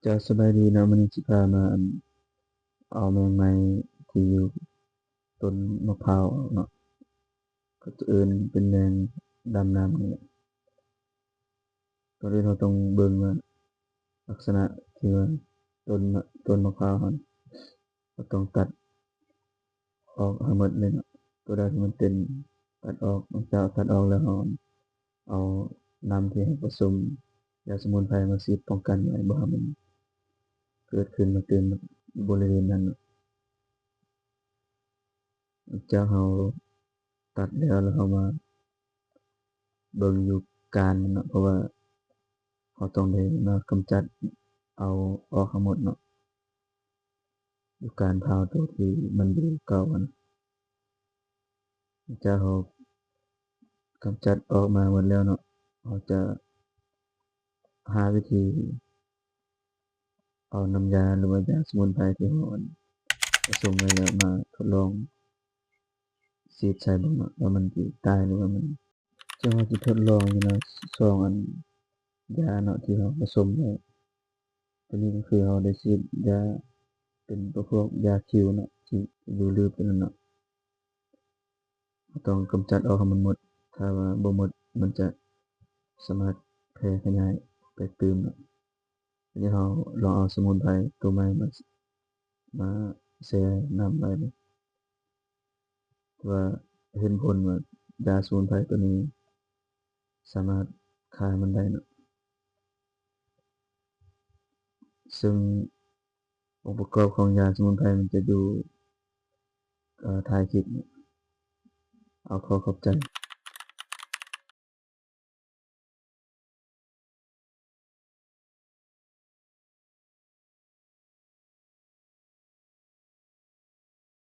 ກະສະບາຍດີເນາະ, ມື້ນີ້ຊິພາມາ ອັນ ເອົາແມງໄມ້ທີ່ຢູ່ຕົ້ນມະພ້າວອອກເນາະ, ເຂົາຈະເອີ້ນເປັນແມງດຳນ້ຳນີ້ແຫຼະ. ກ່ອນອື່ນເຮົາຕ້ອງເບິ່ງວ່າ ລັກສະນະທີ່ວ່າຕົ້ນ ຕົ້ນມະພ້າວເຮົາ ເຮົາຕ້ອງຕັດອອກໃຫ້ໝົດເລີຍເນາະ, ຕົວໃດທີ່ມັນເຕັມ ຕັດອອກ. ຫຼັງຈາກຕັດອອກແລ້ວ ເຮົາເອົານ້ຳທີ່ເຮົາປະສົມຢາສະໝຸນໄພມາສີດປ້ອງກັນໄວ້ ບໍ່ໃຫ້ມັນເກີດຂຶ້ນມາຕື່ມຢູ່ບໍລິເວນນັ້ນເນາະ. ຫຼັງຈາກເຮົາຕັດແລ້ວ ແລ້ວເຮົາມາເບິ່ງຢູ່ການມັນເນາະ, ເພາະວ່າເຮົາຕ້ອງໄດ້ມາກຳຈັດເອົາອອກໃຫ້ໝົດເນາະ. ຢູ່ການເຜົາໂຕທີ່ມັນຢູ່ເກົ່າຫັ້ນ. ຈາກເຮົາກຳຈັດອອກມາໝົດແລ້ວເນາະ, ເຮົາຈະຫາວິທີເອົານ້ຳຢາ ຫຼືວ່າຢາສະໝຸນໄພທີ່ເຮົາອັນປະສົມໄວ້ແລ້ວ ມາທົດລອງສີດໃສ່ເບິ່ງເນາະ ວ່າມັນຊິຕາຍ ຫຼືວ່າມັນ ເຈົ້າ ເຮົາຊິທົດລອງຢູ່ນະ ຊອງອັນຢາເນາະ ທີ່ເຮົາປະສົມໄວ້. ຕົວນີ້ກໍຄືເຮົາໄດ້ສີດຢາ ເປັນປະພວກຢາຄິວເນາະ ທີ່ຢູ່ລືບຕົວນັ້ນເນາະ. ເຮົາຕ້ອງກຳຈັດອອກໃຫ້ມັນໝົດ, ຖ້າວ່າບໍ່ໝົດ ມັນຈະສາມາດແຜ່ຂະຫຍາຍໄປຕື່ມເນາະ. ທີນີ້ເຮົາລອງເອົາສະໝຸນໄພຕົວໃໝ່ມາ ມາແຊ່ນ້ຳໄວ້ເບິ່ງ ວ່າເຫັນຜົນວ່າຢາສະໝຸນໄພຕົວນີ້ສາມາດຂ້າມັນໄດ້ເນາະ. ເຊິ່ງອົງປະກອບຂອງຢາສະໝຸນໄພມັນຈະຢູ່ ເອີ ທ້າຍຄລິບເນາະ. ເອົາ ຂໍຂອບໃຈ.